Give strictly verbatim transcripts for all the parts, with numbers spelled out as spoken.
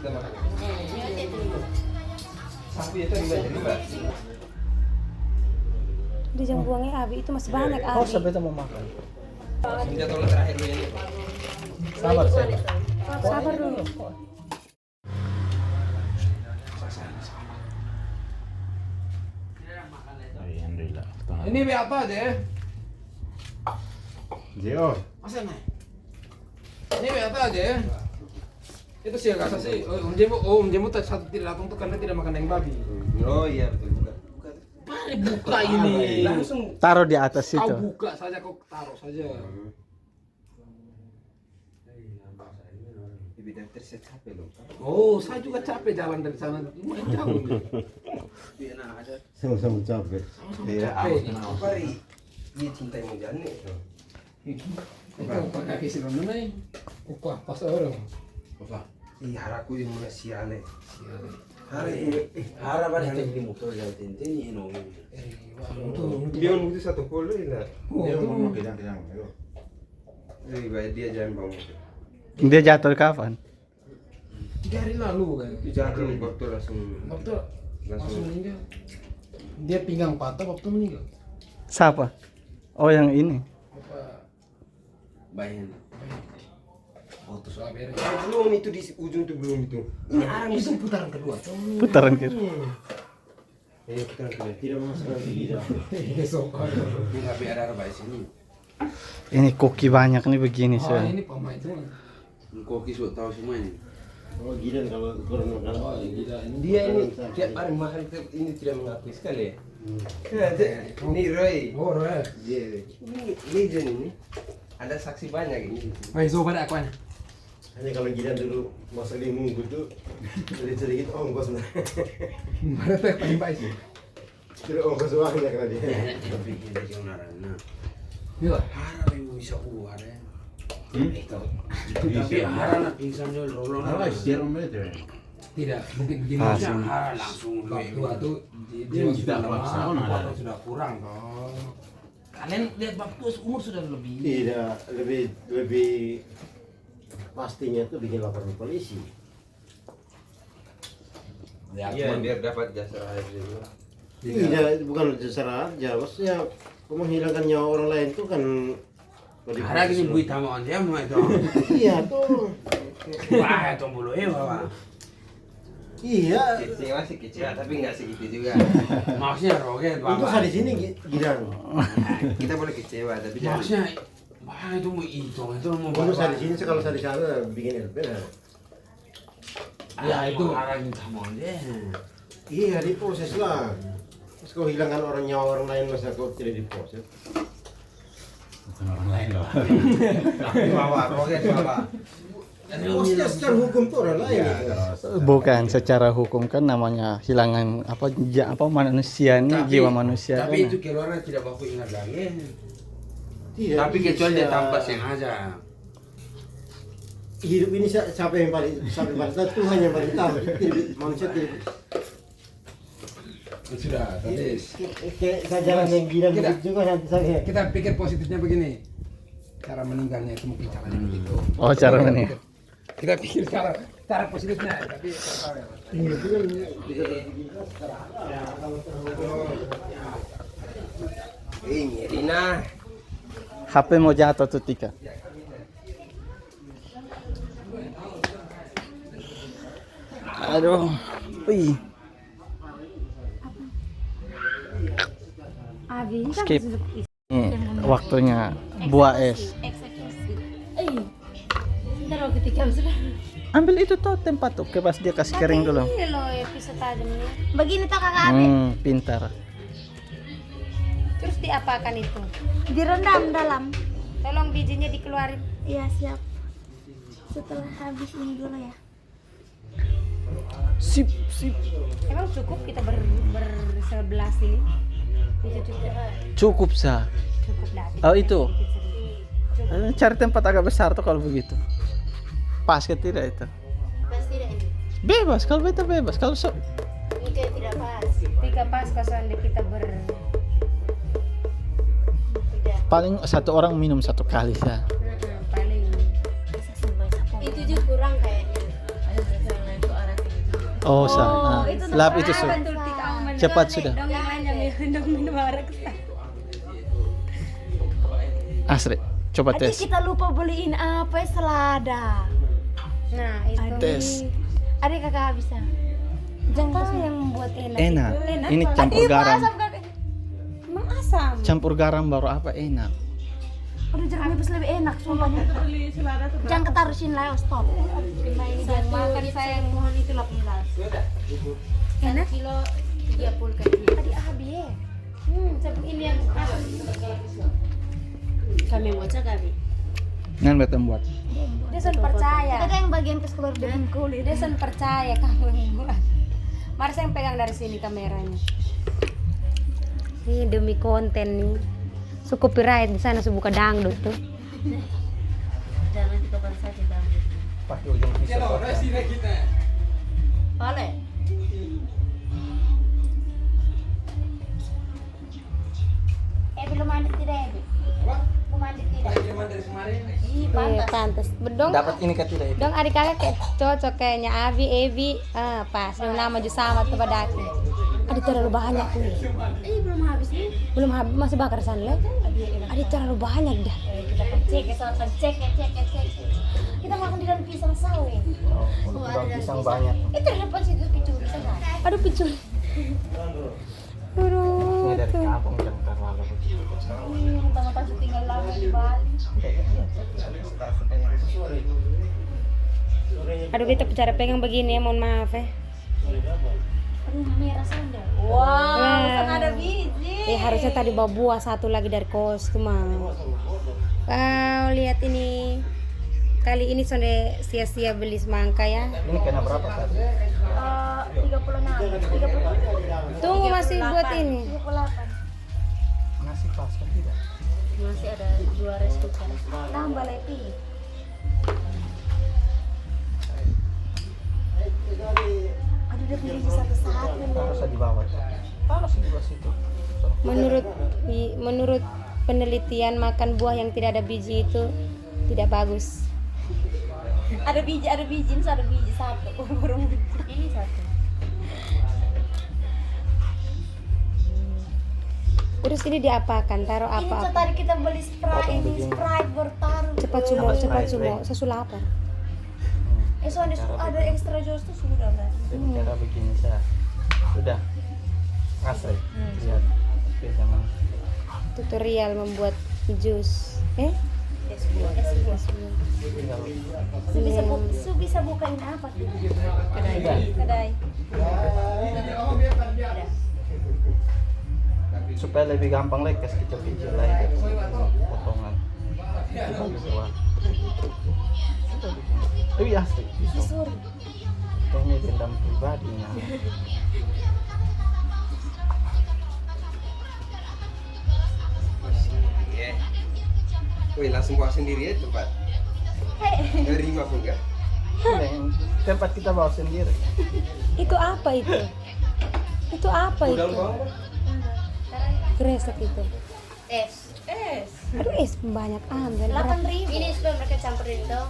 Di jang buang ya, abi itu masih banyak. Oh, abi. Sampai itu mau makan. Minta tolong terakhir dulu ini. Sabar, sabar. Sabar dulu. Alhamdulillah. Ini be apa aja ya? Jio. Masa nih? Ini be apa aja ya? Itu sih kasih sih. Oh, Om Jemo, oh, Om Jemo tak satu tidak datang tuh karena tidak makan daging babi. Oh iya, betul, buka. Buka. Mari buka ini. Langsung taruh di atas kau situ. Buka saja, kau taruh saja. Tapi dokter saya capek loh. Oh, saya juga capek jalan dari sana. Lumayan jauh ini. Iya, nah, ada. Sama-sama capek. Sama-sama capek. Apa ri? Iya, cinta yang menjalani. Itu apa kaki sih, Bang? Mana ini? Upah pas orang. Apa? Ih, haraku yang mana siale. Siale. Hara ini, hara bari hara di motor yang tenten ini, no. Eh, wah, dia untuk satu puluh ini. Oh, dia mau bilang-bilang, ayo. Lebih baik dia jangan bawa motor. Dia jatuh kapan? Tiga hari lalu kan. Tiga hari lalu, waktu langsung. Waktu langsung meninggal. Dia pinggang patah waktu meninggal. Siapa? Oh, yang ini. Apa? Bayangin. Oh, terus belum itu di ujung tuh, belum itu. Ini arang itu putaran kedua, cowok. Putaran kedua. Iya, putaran kedua. Tidak masuk lagi, tidak. Ini sopan. Ini tapi ada arah baik sini. Ini koki banyak nih begini, oh, ini pemain tuh. Koki sudah tahu semua ini. Oh, gila kalau kurang makan. Oh, gila. Dia ini tiap hari makan ini tidak mengakui sekali ya. Ini Roy. Oh, Roy. Iya. Ini legend ini. Ada saksi banyak ini. Woi, coba dah akuan. Hanya kalau gila dulu masak di munggu tuh sedikit-sedikit ongkos nah. Mana teh paling baik sih? Terus ongkos banyak lah dia. Tapi ini jangan arana. Iya. Harap yang bisa keluar ya. Hmm? Itu. Tapi harap nak pingsan dulu, rolong. Harap istirahat dulu. Tidak, mungkin begini. Harap langsung dua itu dia sudah lama, sudah kurang. Oh. Kalian lihat waktu umur sudah lebih. Tidak, lebih lebih pastinya tuh bikin laporan polisi. Ya, iya, biar dapat jasara aja dulu. Tidak, bukan jasara aja, maksudnya menghilangkan nyawa orang lain tuh kan. Ada gini bui tama on dia mau itu. Iya tuh. Wah, itu bulu eh, wah. Iya. Kecewa sih kecewa, tapi nggak segitu juga. Maksudnya roge, itu saya di sini gidang. Kita boleh kecewa, tapi jangan. Maksudnya, wah, itu mau itu, itu mau. Itu saya di sini, kalau saya di sana bikin L P lah. Ya itu. Iya, diproses lah. Terus kau hilangkan orang, nyawa orang lain, masa kau tidak diproses? Bukan orang lain loh. Bawa roket bawa. Proses secara hukum tuh orang lain. Bukan secara hukum kan namanya hilangan apa ja, apa manusia nih, jiwa manusia. Tapi itu keluarnya tidak baku ingat lagi. Tapi kecuali dia tanpa sengaja. Hidup ini siapa yang paling, siapa yang paling tahu? Tuhan yang paling tahu. Manusia tidak. Sudah, tapi kayak saya jalan yang gila begitu juga nanti saya. Kita pikir positifnya begini. Cara meninggalnya itu mungkin caranya begitu. Oh, cara meninggal. Kita pikir cara cara positifnya, tapi iya, itu kan bisa terjadi. Ini Rina. H P mau jatuh tuh Tika. Aduh. Wih. Skip. Ini waktunya buah es. Ambil itu tuh tempat tuh, kebas dia kasih kering dulu. Ini loh ya, pisau tajam ini. Begini tuh kakak Abi. Hmm, pintar. Terus diapakan itu? Direndam dalam. Tolong bijinya dikeluarin. Iya, siap. Setelah habis ini dulu ya. Sip, sip. Emang cukup kita ber, bersebelas ini? Itu cukup. Cukup sa. Cukup dah. Oh, itu. Cari tempat agak besar tuh kalau begitu. Pas ke tidak itu? Pas tidak ini? Bebas, kalau beta bebas. Kalau so. Ini kayak tidak pas. Tiga pas kosong deh kita ber. Paling satu orang minum satu kali sa. Paling. Itu juga kurang kayaknya. Oh, sa. Ah, itu lap itu, su. Cepat sudah. Dong yang lain yang minum, minum arak. Asri, coba tes. Kita lupa beliin apa ya, selada. Nah, itu. Tes. Ada kakak bisa. Jangan yang membuat enak. Enak. Ini campur garam. Emang asam? Campur garam baru apa enak? Aduh, jeruk nipis lebih enak, sumpah. Jangan ketaruh sini lah, stop. Ini dia makan, saya mohon itu lah pedas. Enak? Kilo tiga puluh kali. Tadi habis ya. Hmm, ini yang asam. Kami mau cakap. Nan betul buat. Dia sen percaya. Kita yang bagian kes keluar dari kulit. Dia sen percaya kamu yang buat. Mari saya pegang dari sini kameranya. Ini demi konten nih. Su copyright di sana, su buka dangdut tuh. Jangan di kapan saja dangdut. Pakai ujung pisau. Boleh. Eh, belum mandi tidak, Ebi? Apa? Belum mandi tidak? Lagi mandi dari kemarin. Ih, pantas. Pantas. Bedong. Dapat ini kah tidak, Ebi? Dong, adik kakak kayak cocok kayaknya. Abi, Ebi, ah, pas. Dong nama juga sama tuh pada aku. Ada terlalu banyak nih. Eh, belum habis nih. Belum habis, masih bakar sana, Le. Ada terlalu banyak dah. Eh, kita kan cek, kita kan cek, cek, cek, cek. Kita makan di dalam pisang sawi. Oh, untuk daun pisang banyak. Itu di depan situ picul pisang. Aduh, picul. Ini dari kampung, jangan terlalu begitu. Iya, mentang-mentang tinggal lama di Bali. Aduh, kita bicara pegang begini ya, mohon maaf ya. Aduh, merah sana. Wow, sana ada biji. Eh, harusnya tadi bawa buah satu lagi dari kos tuh, mah. Wow, lihat ini. Kali ini sonde sia-sia beli semangka ya. Ini kena berapa tadi? Eh, tiga puluh enam. Tiga puluh. Tunggu, masih buat ini. Tiga puluh delapan. Masih pas kan tidak? Masih ada dua res cooker. Tambah lagi. Aduh, dia punya satu saat. Taruh di bawah. Taruh di bawah situ. Menurut, menurut penelitian, makan buah yang tidak ada biji itu tidak bagus. Ada biji, ada biji, ini ada biji satu. Ini satu. Terus ini diapakan? Taruh apa? Ini tadi kita beli Sprite, ini Sprite bertaruh. Cepat semua, cepat semua. Saya su lapar. Eh, soalnya ada extra jus tuh sudah lah. Cara bikin saya sudah asli. Lihat. Oke, sama. Tutorial membuat jus. Eh? Es buah, es buah. Su bisa, bu su bisa bukain apa? Kedai. Kedai. Supaya lebih gampang lagi, kasih kecil-kecil lagi, potongan. Itu ya asli. Kayaknya dendam pribadi, nah. Wih, langsung bawa sendiri ya tempat. Dari rumah pun enggak? Tempat kita bawa sendiri. Itu apa itu? Itu apa itu? Kresek itu. Es. Es. Aduh, es banyak ambil. Delapan ribu. Ini sudah mereka campurin dong.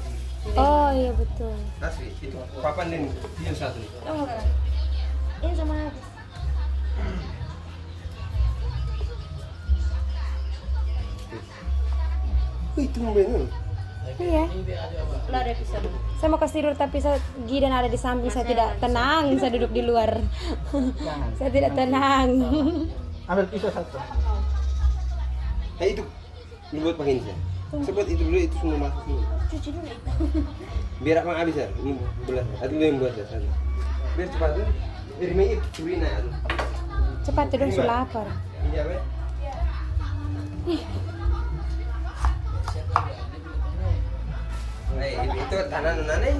Oh iya, betul. Asli, itu papan dan dia satu. Ini sama habis. Wih, tumben. Iya. Lah, ada pisang. Saya mau kasih tidur, tapi saya, Gidan ada di samping, saya tidak tenang, saya duduk di luar. Saya tidak tenang. Ambil pisau satu. Nah, itu. Lu buat pakai ini, ya? Sebut itu dulu, itu semua masuk semua. Cuci dulu itu. Biar apa habis, ya? Ini belah. Atau lu yang buat, ya, sana. Biar cepat, tuh. Biar main itu, curi, nah, tuh. Cepat, tuh, dong, su lapar. Ini apa, ya? Eh, itu tanah nana nih.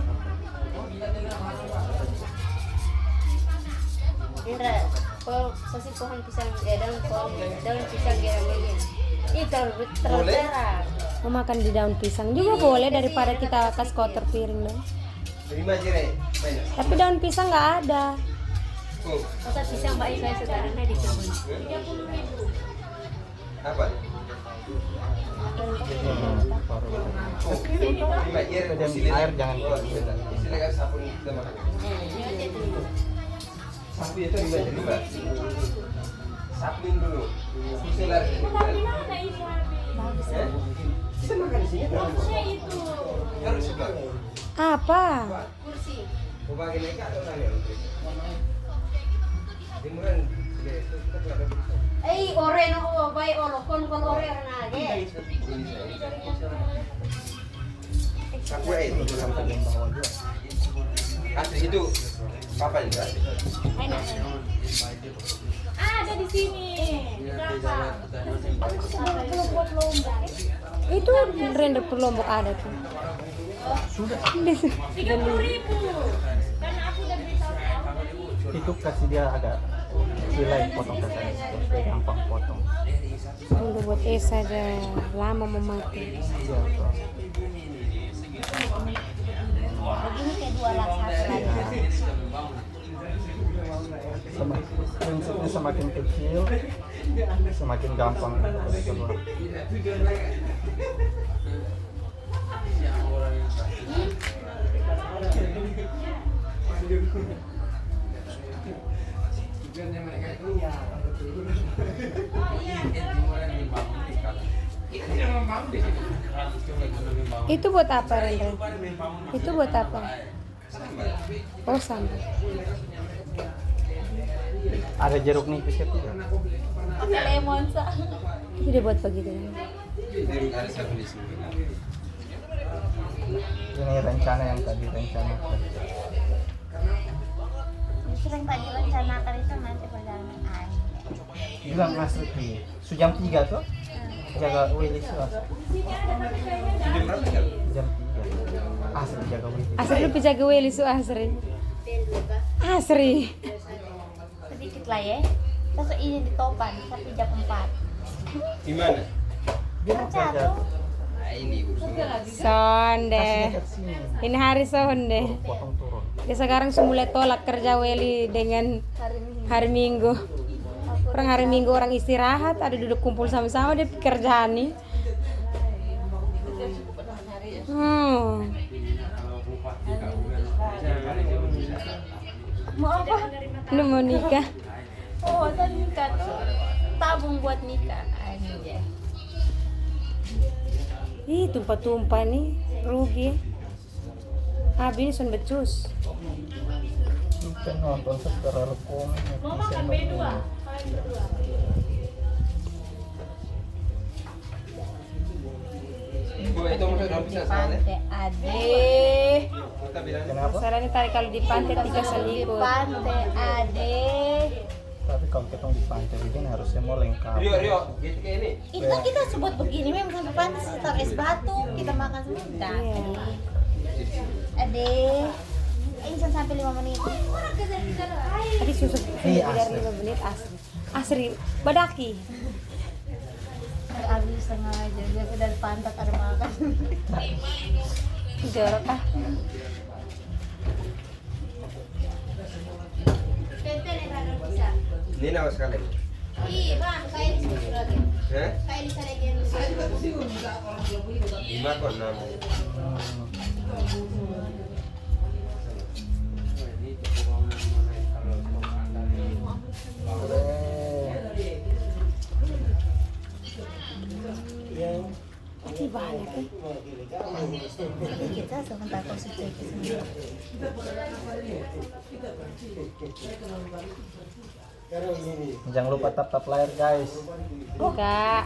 Indra, kau kasih pohon pisang, eh, daun pohon, daun pisang dia begini. Ih, terlalu, terlalu cerah. Mau makan di daun pisang juga boleh, daripada kita kas kotor piring dong. Tapi daun pisang nggak ada. Masa pisang baik saya sekarang di kebun. Apa? Air jangan. Oh, iya, benar. Silakan sabun kita makan. Sapu itu riba, riba. Sapuin dulu. Kursi lari. Bukan di mana ini habis? Hah? Kita makan di sini, taruh. Harusnya itu. Taruh sebelah. Apa? Kursi. Mau pakai naik atau tanya? Jemuran, ya, itu kita nggak ada kursi. Ei, ore no, o, bai, olo, kon, kon, ore, ore, na, ge. Ini saya, ini saya. Aku, eh, itu sampai yang bawah juga. Asri itu, papa ini, Asri. Ada di sini. Berapa? Itu render per Lombok ada tuh. Sudah. Tiga puluh ribu. Karena aku udah beli satu. Itu kasih dia agak sila yang potong kasarnya, supaya gampang potong. Udah buat es aja lama mau mati. Iya, betul. Begini kayak dua lak satu lagi. Iya. Sama, prinsipnya semakin kecil, semakin gampang keluar. Itu buat apa, Rendra? Itu buat apa? Oh, sama. Ada jeruk nipis ya, Pi? Ada lemon, sa. Itu dia buat begitu. Ini rencana yang tadi rencanakan. Justru yang tadi rencanakan itu nanti perjalanan akhir. Bilang Astrid, Pi. Su jam tiga tuh? Jaga Willy su, Astrid. Jam berapa, Jal? Jam tiga. Astrid jaga Willy. Astrid lu pi jaga Willy su, Astrid. Astrid. Sedikit lah ya. Sosok ini di Topan, tapi jam empat. Di mana? Dia mau kerja tuh. Ah, ini urusan. Sonde. Kasih dekat sini. Ini hari sonde. Potong turun. Dia sekarang su mulai tolak kerja Willy dengan hari Minggu. Orang hari Minggu orang istirahat, ada duduk kumpul sama-sama, dia kerja nih. Hmm. Mau apa? Lu mau nikah? Oh, saya nikah tuh tabung buat nikah. Anjay. Ih, tumpah-tumpah nih, rugi. Abi ini son becus. Kita nonton sekarang. Mau makan B dua, kalian berdua. Itu maksudnya bisa salah. Pantai, ade. Kita bilang kenapa? Masalahnya tadi kalau di pantai tiga selimut. Di pantai, ade. Tapi kalau kita di pantai begini harusnya mau lengkap. Rio, Rio, gitu kayak ini. Ini kan kita sebut begini, memang sampai pantai sekitar es batu, kita makan semua udah. Iya. Ade. Eh, ini sampai lima menit. Tadi susah. Iya, asli. Lima menit asli. Asri, badaki. Abis setengah aja, biasa dari pantat ada makan. Jorok ah. Ini nama sekali. Ih, Bang, kayak di sini lagi. Hah? Kayak di sana aja. Lima kok enam. Ini banyak ya. Kita sebentar kau cek. Jangan lupa tap-tap layar, guys. Enggak.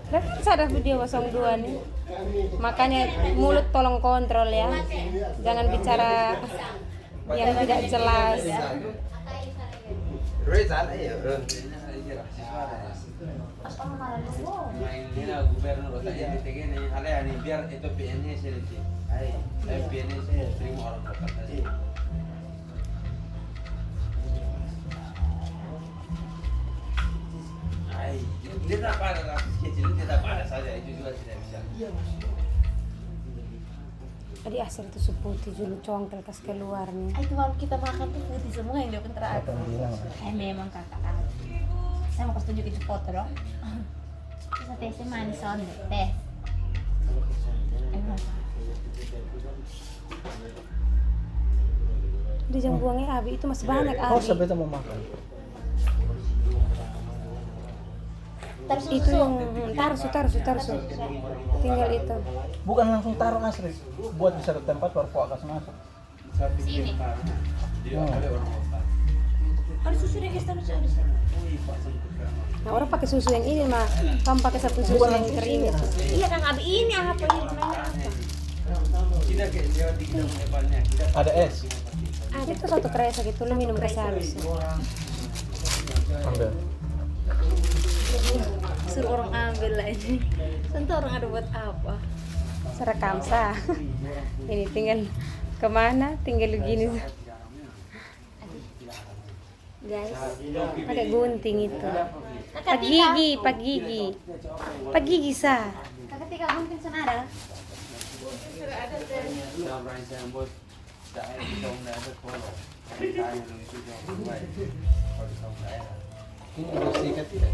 Kan ada video kosong dua nih. Makanya mulut tolong kontrol ya. Jangan bicara yang tidak jelas. Apa marah lu? Main ini lah, gubernur kota ini, tegene, ale ani biar itu P N S ini sih. Ai, tapi P N S ini terima orang kota tadi. Ai, dia tak pada lah, kecil dia tak pada saja, itu juga tidak bisa. Iya, maksudnya. Tadi Asri itu su putih julu congkel kas keluar nih. Itu kalau kita makan tuh putih semua yang dia teratur. Siapa yang bilang? Eh, memang kakak aku. Saya mau kasih tunjukin foto dong. Terus tes manis soalnya, tes. Emang. Dia jangan buang ya, Abi. Itu masih banyak, Abi. Kau sampai mau makan. Itu yang taruh su, taruh su, taruh su. Tinggal itu. Bukan langsung taruh, Asri. Buat di satu tempat, baru kau kasih masuk. Sini. Hmm. Ada susu deh, guys, taruh su. Nah, orang pakai susu yang ini, Ma. Kamu pakai satu susu yang kering itu. Iya, Kang Abi, ini apa ini namanya apa? Ada es. Itu satu kresek itu, lu minum kasih habis. Ambil. Suruh orang ambil aja. Tentu orang ada buat apa? Serekam sa. Ini tinggal kemana? Tinggal begini sa. Guys, pakai gunting itu. Pak gigi, pak gigi. Pak gigi sa. Kakak tiga gunting sana ada. Ini bersih kan tidak?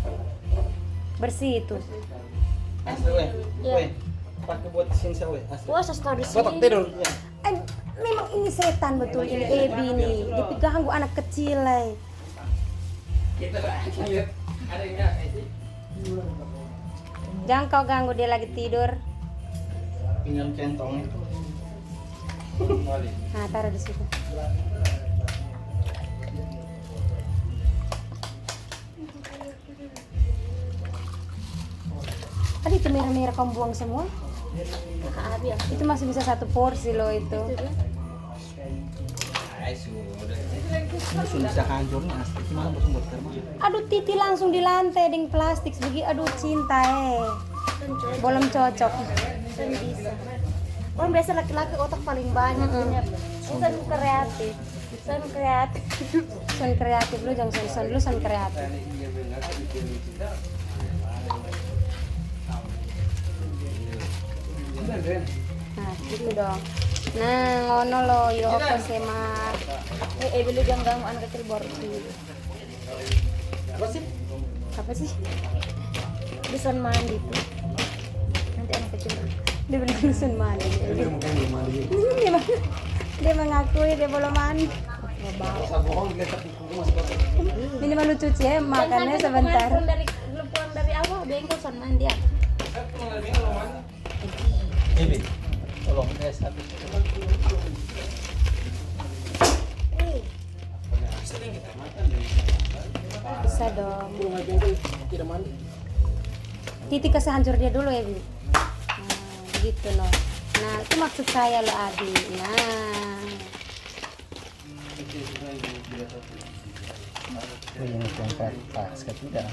Bersih itu. Asli, weh. Iya. Weh, pakai buat sini sa, weh. Asli. Wah, sa story sih. Batak tidur. Iya. Eh, memang ini setan betul ini, Ebi ini. Dia pi ganggu anak kecil, lai. Jangan kau ganggu, dia lagi tidur. Pinjam centong itu. Nah, taruh di situ. Tadi itu merah-merah kamu buang semua? Kakak Abi ya? Itu masih bisa satu porsi loh itu. Itu dia. Ini sudah hancur nih, asli. Cuma langsung buat termos. Aduh, Titi langsung di lantai deng plastik begini. Aduh, cinta eh. Belum cocok. Kan bisa. Orang biasa laki-laki otak paling banyak punya. Bukan kreatif. Son kreatif. Son kreatif lu, jangan son, son lu son kreatif. Nah, gitu dong. Nah, ngono lo, yo apa sih, Ma? Eh, eh, beli ganggu anak kecil borki. Apa sih? Apa sih? Di son mandi tuh. Nanti anak kecil. Dia bilang di son mandi. Dia, dia mengakui dia belum mandi. Minimal lu cuci ya, makannya sebentar. Pulang dari, belum pulang dari apa? Bengkel son mandi ya. Ini, tolong, eh, satu. Bisa dong. Titi kasih hancur dia dulu ya, Bi. Nah, begitu loh. Nah, itu maksud saya loh, Abi. Nah. Oh, yang pas, pas ketiga.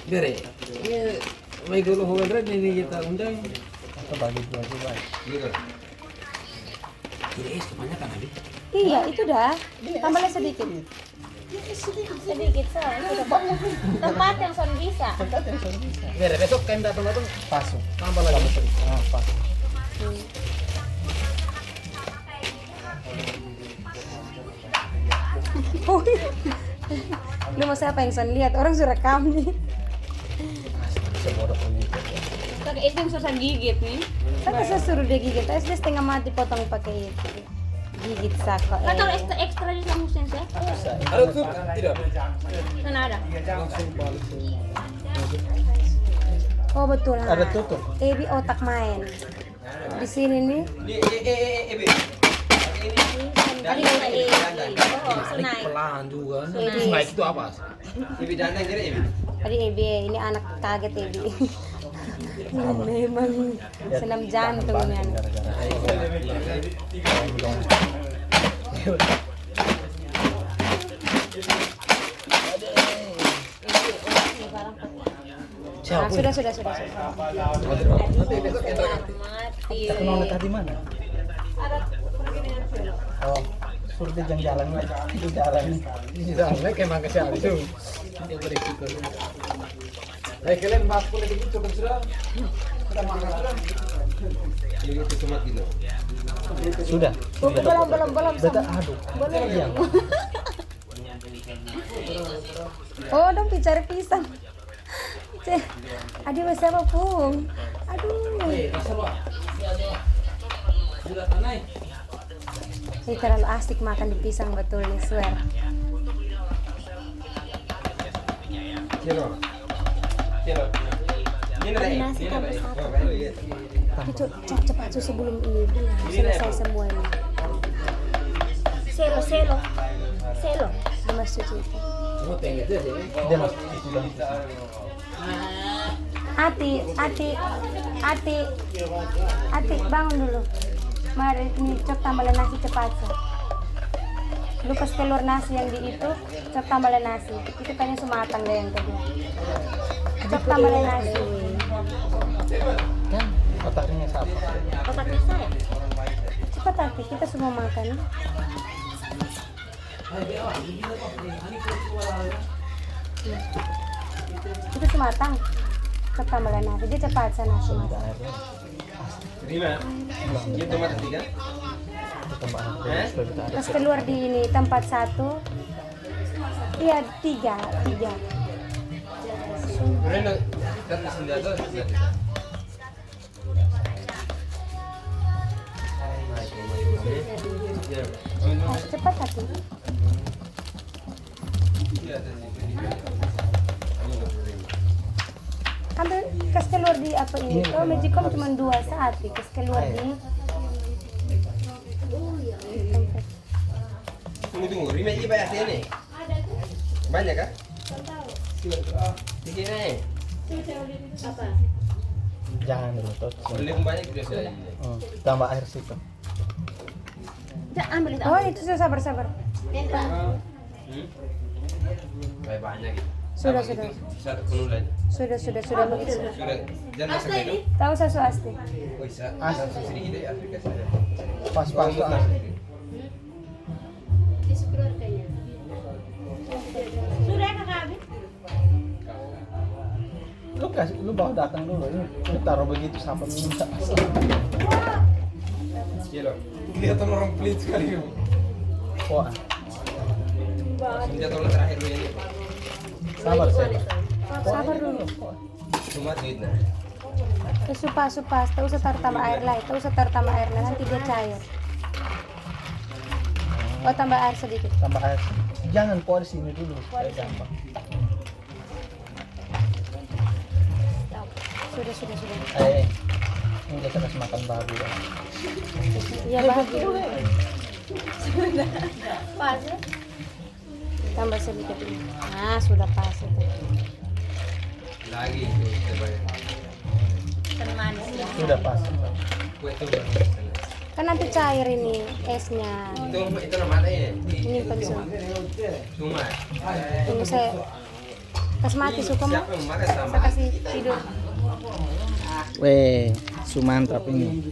Bere. Ini mai dulu hogan red ini kita undang. Atau bagi dua juga. Iya, kebanyakan tadi. Iya, itu dah. Tambah lagi sedikit. Sedikit sa. Tempat yang son bisa. Bere, besok kain datang datang. Pasuk. Tambah lagi. Ah, pas. Lu masa apa yang son lihat? Orang suruh rekam nih. Kakak itu yang susah gigit nih. Kakak saya suruh dia gigit, terus dia setengah mati potong pakai itu. Gigit sako. Kakak taruh ekstra, ekstra aja sama mesin saya. Ada tuh, tidak. Mana ada? Oh, betul. Ada tutup. Ebi otak main. Di sini nih. Ini, eh, eh, eh, eh, Bi. Tadi kata Ebi. Oh, Sunai. Pelan juga. Sunai. Sunai itu apa? Ebi dandan jadi Ebi. Tadi Ebi, ini anak kaget Ebi. Memang senam jantungnya. Nah, sudah, sudah, sudah, sudah. Mati. Kita kenal tadi mana? Oh, suruh dia jangan jalan, Mas. Itu jalan. Ini jalan, kayak makan siapa itu? Dia berisiko. Eh, kalian bahas politik itu, sudah? Sudah makan, sudah? Ini itu cuma gini. Sudah. Belum, belum, belum. Beta, aduh. Belum. Iya. Oh, dong bicara pisang. Cek, adi masa apa pung? Aduh. Ini terlalu asik makan di pisang betul nih, swear. Ada nasi tambah satu. Itu cepat tuh sebelum ini selesai semuanya. Selo, selo, selo. Dia masih cuci. Dia masih cuci. Ati, Ati, Ati, Ati, bangun dulu. Mari, ini cok tambah nasi cepat sa. Lu kasih keluar nasi yang di itu, cok tambah nasi. Itu kayaknya sumatang deh yang kedua. Cok tambah nasi. Kan otaknya siapa? Otaknya saya. Cepat, Ati, kita semua makan. Itu sumatang. Cok tambah nasi, dia cepat sana sumatang. Terima. Dia tomat tiga. Terus keluar di ini tempat satu. Iya, tiga, tiga. Reno, datang senjata, senjata. Cepat, Ati. Ambil, kas keluar di apa ini? Kalau magicom cuma dua sa, Ati, kas keluar di. Tunggu, tunggu. Rima ini banyak sini. Banyak kah? Tiga ini. Jangan dulu, Tot. Beli banyak biasa. Hmm, tambah air situ. Oh, itu sudah, sabar, sabar. Sudah, sudah. Sudah, sudah, sudah, begitu. Tahu sa, su asti. Pas, pas, pas. Sudah, Kak Abi. Lu kasih, lu bawa datang dulu ini. Lu taruh begitu, siapa minta? Kilo. Kelihatan orang pelit sekali, yo. Wah. Senjata orang terakhir ini. Sabar, sabar. Sabar dulu. Cuma duit, nah. Eh, supa, supa, tak usah taruh tambah air lagi, tak usah taruh tambah air lagi, nanti dia cair. Oh, tambah air sedikit. Tambah air. Jangan, kuah di sini dulu supaya gampang. Sudah, sudah, sudah. Eh, ini kita kasih makan babi ya. Iya, babi. Sudah. Pas ya. Tambah sedikit ini. Ah, sudah pas itu. Lagi itu, coba ya. Kan manis ya. Sudah pas. Kue itu baru. Kan nanti cair ini esnya. Itu, itu namanya ya? Ini pensum. Cuma. Tunggu saya. Kas mati suka mau. Saya kasih tidur. Weh, su mantap ini.